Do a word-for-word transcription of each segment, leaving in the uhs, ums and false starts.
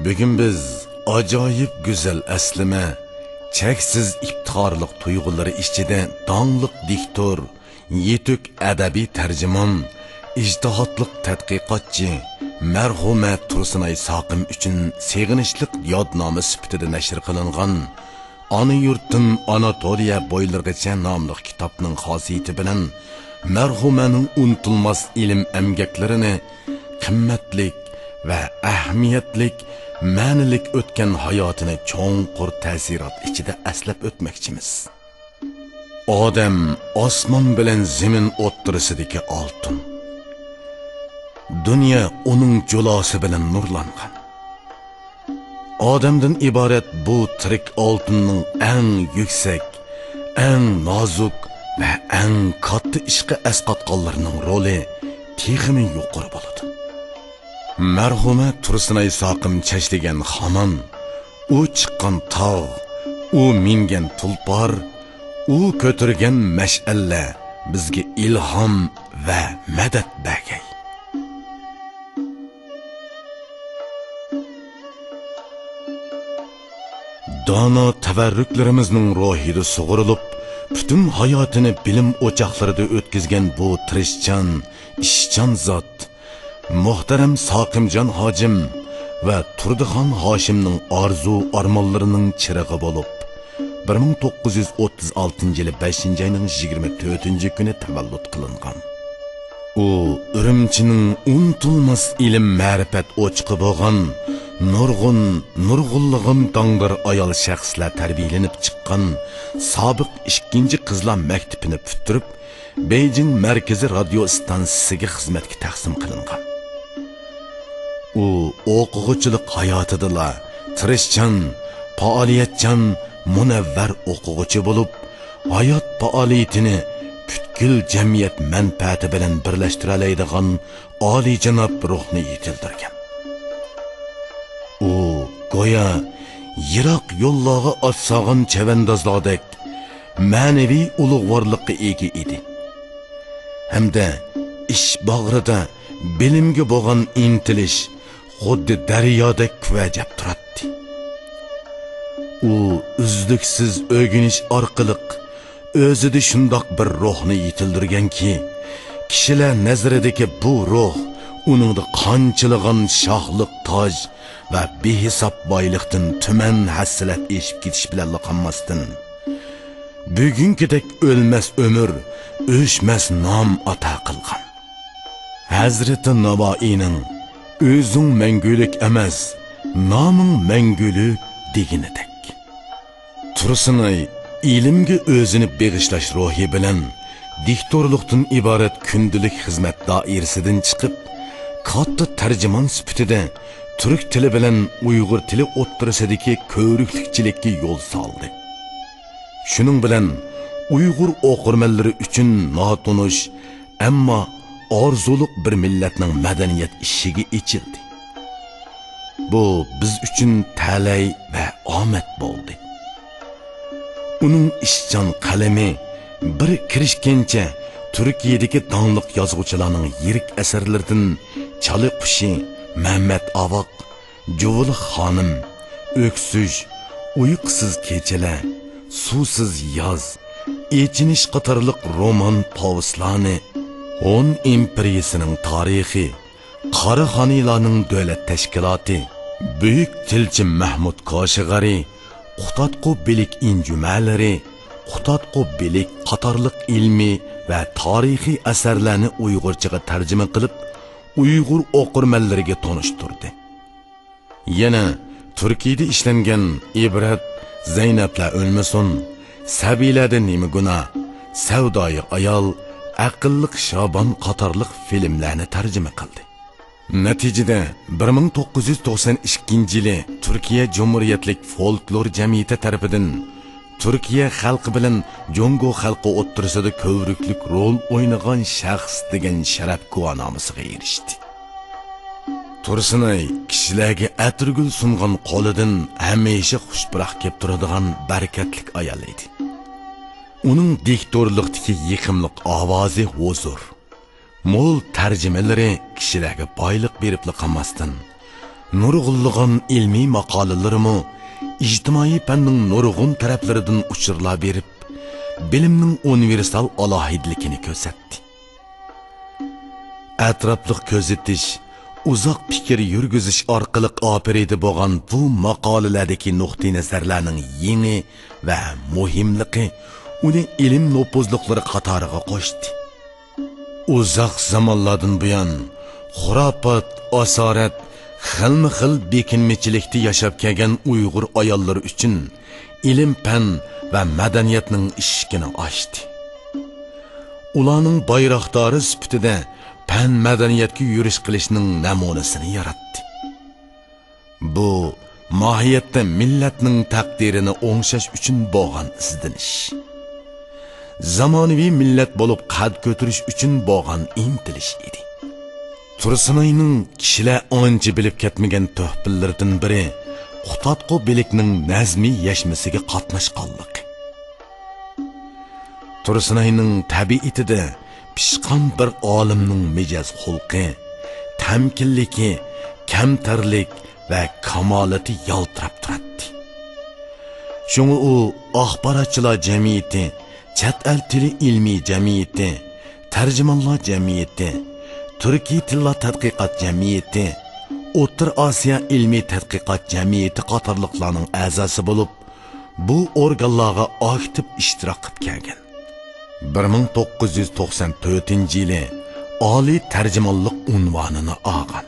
بۈگۈن بىز ئاجايىپ گۈزەل ئەسلىمە، چەكسىز ئىپتىخارلىق تۇيغۇلىرى ئىچىدە داڭلىق دىكتور، يېتۈك ئەدەبىي تەرجىمان، ئىجتىھاتلىق تەتقىقاتچى، مەرھۇمە تۇرسۇنئاي ساقىم ئۈچۈن سېغىنىشلىق يادنامە سۈپىتىدە نەشر قىلىنغان ئانا يۇرتتىن ئاناتولىيە بويلىرىغىچە ناملىق كىتابنىڭ خاسىيىتى بىلەن مەرھۇمەنىڭ ئۇنتۇلماس ئىلىم ئەمگەكلىرىنى، قىممەتلىك ۋە ئەھمىيەتلىك، مەنىلىك ئۆتكەن ھاياتىنى چوڭقۇر تەسىرات ئىچىدە ئەسلەپ ئۆتمەكچىمىز. ئادەم ئاسمان بىلەن زېمىن ئوتتۇرىسىدىكى ئالتۇن. دۇنيا ئۇنىڭ جۇلاسى بىلەن نۇرلانغان. ئادەمدىن ئىبارەت بۇ تىرىك ئالتۇننىڭ ئەڭ يۈكسەك، ئەڭ نازۇك ۋە ئەڭ كاتتا ئىشقا ئەسقاتقانلىرىنىڭ رولى تېخىمۇ يۇقىرى بولىدۇ. مەرھۇمە تۇرسۇنئاي ساقىم چەشلىگەن خامان، ئۇ چىققان تاغ، ئۇ مىنگەن تۇلپار، ئۇ كۆتۈرگەن مەشئەللەر بىزگە ئىلھام ۋە مەدەت بەرگەي. دانا تەۋەررۈكلىرىمىزنىڭ روھىدا سۇغۇرۇلۇپ، پۈتۈن ھاياتىنى بىلىم ئوچاقلىرىدا ئۆتكۈزگەن بۇ تىرىشچان، ئىشچان زات، مۇھتەرەم ساقىمجان ھاجىم ۋە تۇردىخان ھاشىمنىڭ ئارزۇ-ئارمانلىرىنىڭ چىرىغى بولۇپ، بىر مىڭ توققۇز يۈز ئوتتۇز ئالتىنچى يىلى بەشىنچى ئاينىڭ يىگىرمە تۆتىنچى كۈنى تەۋەللۇت قىلىنغان. ئۇ ئۈرۈمچىنىڭ ئۇنتۇلماس ئىلىم-مەرىپەت ئوچىقى بولغان نۇرغۇن، نۇرغۇنلىغان داڭدار ئايال شەخسلەر تەربىيەلىنىپ چىققان سابىق ئىككىنچى قىزلار مەكتىپىنى پۈتتۈرۈپ، بېيجىڭ مەركىزىي رادىيو ئىستانسىسىگە خىزمەتكە تەقسىم قىلىنغان. ئۇ ئوقۇغۇچىلىق ھاياتىدىلا تىرىشچان، پائالىيەتچان، مۇنەۋۋەر ئوقۇغۇچى بولۇپ، ھايات پائالىيىتىنى پۈتكۈل جەمئىيەت مەنپەئەتى بىلەن بىرلەشتۈرەلەيدىغان ئالىيجاناب روھنى يېتىلدۈرگەن. ئۇ گويا يىراق يوللارغا ئات سالغان چەۋەندازلاردەك مەنىۋى ئۇلۇغۋارلىققا ئىگە ئىدى. ھەمدە ئىش باغرىدا بىلىمگە بولغان ئىنتىلىش خۇددى دەريادەك كۈۋەجەپ تۇراتتى. ئۇ ئۈزلۈكسىز ئۆگىنىش ئارقىلىق ئۆزىدە شۇنداق بىر روھنى يېتىلدۈرگەنكى، كىشىلەر نەزىرىدىكى بۇ روھ ئۇنىڭدا قانچىلىغان شاھلىق تاج ۋە بىھېساب بايلىقتىن تۈمەن ھەسسىلەپ ئېشىپ كېتىش بىلەنلا قالماستىن، بۈگۈنكىدەك ئۆلمەس ئۆمۈر، ئۆچمەس نام ئاتا قىلغان. ھەزرىتى ناۋائىينىڭ «ئۆزۈڭ مەڭگۈلۈك ئەمەس، نامىڭ مەڭگۈلۈك» دېگىنىدەك. تۇرسۇنئاي ئىلىمگە ئۆزىنى بېغىشلاش روھى بىلەن دىكتورلۇقتىن ئىبارەت كۈندىلىك خىزمەت دائىرىسىدىن چىقىپ، كاتتا تەرجىمان سۈپىتىدە تۈرك تىلى بىلەن ئۇيغۇر تىلى ئوتتۇرىسىدىكى كۆۋرۈكلۈكچىلىككە يول سالدى. شۇنىڭ بىلەن ئۇيغۇر ئوقۇرمەنلىرى ئۈچۈن ناتونۇش، ئەمما ئارزۇلۇق بىر مىللەتنىڭ مەدەنىيەت ئىشىكى ئېچىلدى. بۇ بىز ئۈچۈن تەلەي ۋە ئامەت بولدى. ئۇنىڭ ئىشچان قەلىمى بىر كىرىشكەنچە تۈركىيەدىكى داڭلىق يازغۇچىلارنىڭ يىرىك ئەسەرلىرىدىن چالا قۇشى، مەمەت ئاۋاق، جۇۋىلىق خانىم، ئۆكسۈش، ئۇيقۇسىز كېچىلەر، سۇسىز ياز، ئېچىنىش قاتارلىق رومان پوۋېستلارنى، ھون ئىمپېرىيىسىنىڭ تارىخى، قاراخانىيلارنىڭ دۆلەت تەشكىلاتى، بۈيۈك تىلچى مەھمۇد كاشىغەرى، قۇتادغۇ بىلىك ئىنجۈمەلىرى، قۇتادغۇ بىلىك قاتارلىق ئىلمىي ۋە تارىخىي ئەسەرلەرنى ئۇيغۇرچىغا تەرجىمە قىلىپ، ئۇيغۇر ئوقۇرمەنلىرىگە تونۇشتۇردى. يەنە تۈركىيەدە ئىشلەنگەن ئىبرەت، زەينەپلەر ئۆلمىسۇن، سەبىيلەردە نېمە گۇناھ، سەۋدايى ئايال، ئەقىللىق شابان قاتارلىق فىلىملەرنى تەرجىمە قىلدى. نەتىجىدە، بىر مىڭ توققۇز يۈز توقسان ئىككىنچى يىلى تۈركىيە جۇمھۇرىيەتلىك فولكلور جەمئىيىتى تەرىپىدىن تۈركىيە خەلقى بىلەن جۇڭگو خەلقى ئوتتۇرىسىدا كۆۋرۈكلۈك رول ئوينىغان شەخس دېگەن شەرەپ گۇۋاھنامىسىغا ئېرىشتى. تۇرسۇنئاي كىشىلەرگە ئەتىرگۈل سۇنغان قولىدىن ھەمىشە خۇش پۇراق كېلىپ تۇرىدىغان بەرىكەتلىك ئايال ئىدى. ئۇنىڭ دىكتورلۇقتىكى يېقىملىق ئاۋازى ھۇزۇر، مول تەرجىمىلىرى كىشىلەرگە بايلىق بېرىپلا قالماستىن، نۇرغۇنلىغان ئىلمىي ماقالىلىرىمۇ ئىجتىمائىي پەننىڭ نۇرغۇن تەرەپلىرىدىن ئۇچۇرلار بېرىپ، بىلىمنىڭ ئۇنىۋېرسال ئالاھىدىلىكىنى كۆرسەتتى. ئەتراپلىق كۆزىتىش، ئۇزاق پىكىر يۈرگۈزۈش ئارقىلىق ئاپىرىدە بولغان بۇ ماقالىلەردىكى نۇقتىئىنەزەرلەرنىڭ يېڭى ۋە مۇھىملىقى ئۇنى ئىلىم نوپۇزلۇقلىرى قاتارىغا قوشتى. ئۇزاق زامانلاردىن بۇيان خۇراپات، ئاسارەت، خىلمۇ خىل بېكىنمىچىلىكتە ياشاپ كەلگەن ئۇيغۇر ئاياللىرى ئۈچۈن ئىلىم-پەن ۋە مەدەنىيەتنىڭ ئىشىكىنى ئاچتى. ئۇلارنىڭ بايراقدارى سۈپىتىدە پەن-مەدەنىيەتكە يۈرۈش قىلىشنىڭ نەمۇنىسىنى ياراتتى. بۇ ماھىيەتتە مىللەتنىڭ تەقدىرىنى ئوڭشاش ئۈچۈن بولغان ئىزدىنىش، زامانىۋى مىللەت بولۇپ قەد كۆتۈرۈش ئۈچۈن بولغان ئىنتىلىش ئىدى. تۇرسۇنئاينىڭ كىشىلەر ئانچە بىلىپ كەتمىگەن تۆھپىلىرىدىن بىرى قۇتادغۇ بىلىكنىڭ نەزمىي يەشمىسىگە قاتناشقانلىقى. تۇرسۇنئاينىڭ تەبىئىتىدە پىشقان بىر ئالىمنىڭ مىجەز-خۇلقى، تەمكىنلىكى، كەمتەرلىك ۋە كامالىتى يالتىراپ تۇراتتى. شۇڭا ئۇ ئاخباراتچىلار جەمئىيىتى، چەت ئەل تىلى ئىلمىي جەمئىيىتى، تەرجىمانلار جەمئىيىتى، تۈركىي تىللار تەتقىقات جەمئىيىتى، ئوتتۇرا ئاسىيا ئىلمىي تەتقىقات جەمئىيىتى قاتارلىقلارنىڭ ئەزاسى بولۇپ، بۇ ئورگانلارغا ئاكتىپ ئىشتىراك قىلىپ كەلگەن. بىر مىڭ توققۇز يۈز توقسان تۆتىنچى يىلى ئالىي تەرجىمانلىق ئۇنۋانىنى ئالغان.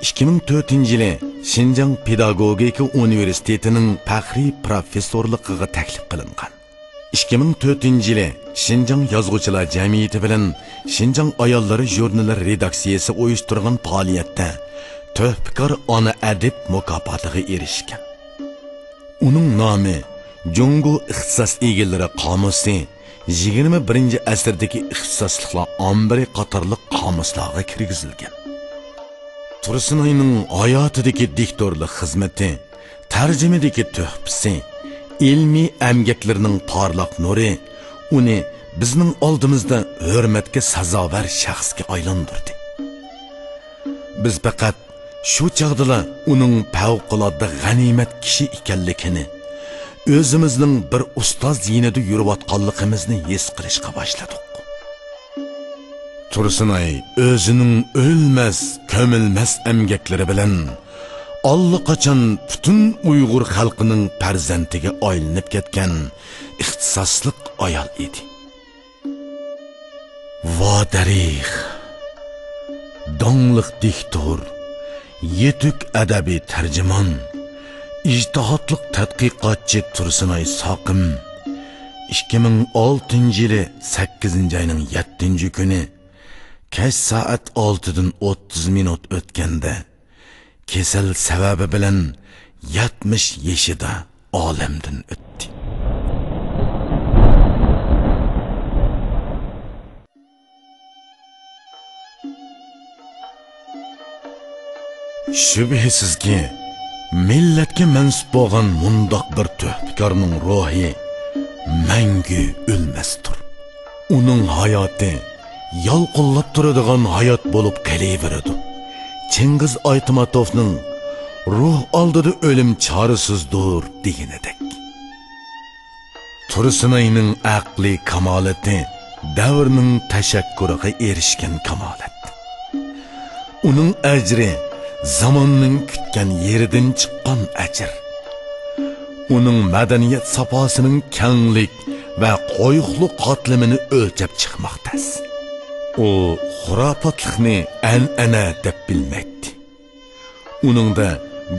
ئىككى مىڭ تۆتىنچى يىلى شىنجاڭ پېداگوگىكا ئۇنىۋېرسىتېتىنىڭ پەخرىي پروفېسسورلۇقىغا تەكلىپ قىلىنغان. ئىككى مىڭ تۆتىنچى يىلى شىنجاڭ يازغۇچىلار جەمئىيىتى بىلەن شىنجاڭ ئاياللىرى ژۇرنىلى رېداكسىيەسى ئۇيۇشتۇرغان پائالىيەتتە تۆھپىكار ئانا ئەدىب مۇكاپاتىغا ئېرىشكەن. ئۇنىڭ نامى جۇڭگو ئىختىساس ئىگىلىرى قامۇسى، يىگىرمە بىرىنچى ئەسىردىكى ئىختىساسلىقلار ئامبىرى قاتارلىق قامۇسلارغا كىرگۈزۈلگەن. تۇرسۇنئاينىڭ ھاياتىدىكى دىكتورلۇق خىزمىتى، تەرجىمىدىكى تۆھپىسى، ئىلمىي ئەمگەكلىرىنىڭ پارلاق نۇرى ئۇنى بىزنىڭ ئالدىمىزدا ھۆرمەتكە سازاۋەر شەخسكە ئايلاندۇردى. بىز پەقەت شۇ چاغدىلا ئۇنىڭ پەۋقۇلئاددە غەنىيمەت كىشى ئىكەنلىكىنى، ئۆزىمىزنىڭ بىر ئۇستاز يېنىدا يۈرۈۋاتقانلىقىمىزنى ھېس قىلىشقا باشلىدۇق. تۇرسۇنئاي ئۆزىنىڭ ئۆلمەس، كۆمۈلمەس ئەمگەكلىرى بىلەن ئاللىقاچان پۈتۈن ئۇيغۇر خەلقىنىڭ پەرزەنتىگە ئايلىنىپ كەتكەن ئىختىساسلىق ئايال ئىدى. ۋا تارىخ! داڭلىق دىكتور، يېتۈك ئەدەبىي تەرجىمان، ئىجتىھاتلىق تەتقىقاتچى تۇرسۇنئاي ساقىم ئىككى مىڭ ئالتىنچى يىلى سەككىزىنچى ئاينىڭ يەتتىنچى كۈنى كەچ سائەت ئالتىدىن ئوتتۇز مىنۇت ئۆتكەندە، كېسەل سەۋەبى بىلەن يەتمىش يېشىدا ئالەمدىن ئۆتتى. شۈبھىسىزكى، مىللەتكە مەنسۇپ بولغان مۇنداق بىر تۆھپىكارنىڭ روھى مەڭگۈ ئۆلمەستۇر. ئۇنىڭ ھاياتى يالقۇنلاپ تۇرىدىغان ھايات بولۇپ قېلىۋېرىدۇ. چىڭگىز ئايتماتوفنىڭ «روھ ئالدىدا ئۆلۈم چارىسىزدۇر» دېگىنىدەك. تۇرسۇنئاينىڭ ئەقلىي كامالىتى دەۋرنىڭ تەشەككۇرىغا ئېرىشكەن كامالەت. ئۇنىڭ ئەجرى زاماننىڭ كۈتكەن يېرىدىن چىققان ئەجىر. ئۇنىڭ مەدەنىيەت ساپاسىنىڭ كەڭلىك ۋە قويۇقلۇق قاتلىمىنى ئۆلچەپ چىقماق تەس. ئۇ خۇراپاتلىقنى ئەنئەنە دەپ بىلمەيتتى. ئۇنىڭدا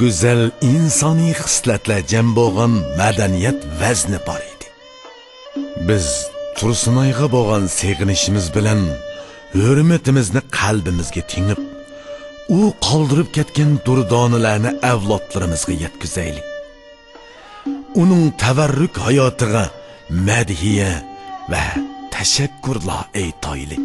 گۈزەل ئىنسانىي خىسلەتلەر جەم بولغان مەدەنىيەت ۋەزنى بار ئىدى. بىز تۇرسۇنئايغا بولغان سېغىنىشىمىز بىلەن ھۆرمىتىمىزنى قەلبىمىزگە تېڭىپ، ئۇ قالدۇرۇپ كەتكەن دۇردانىلەرنى ئەۋلادلىرىمىزغا يەتكۈزەيلى. ئۇنىڭ تەۋەررۈك ھاياتىغا مەدھىيە ۋە تەشەككۈرلار ئېيتايلى.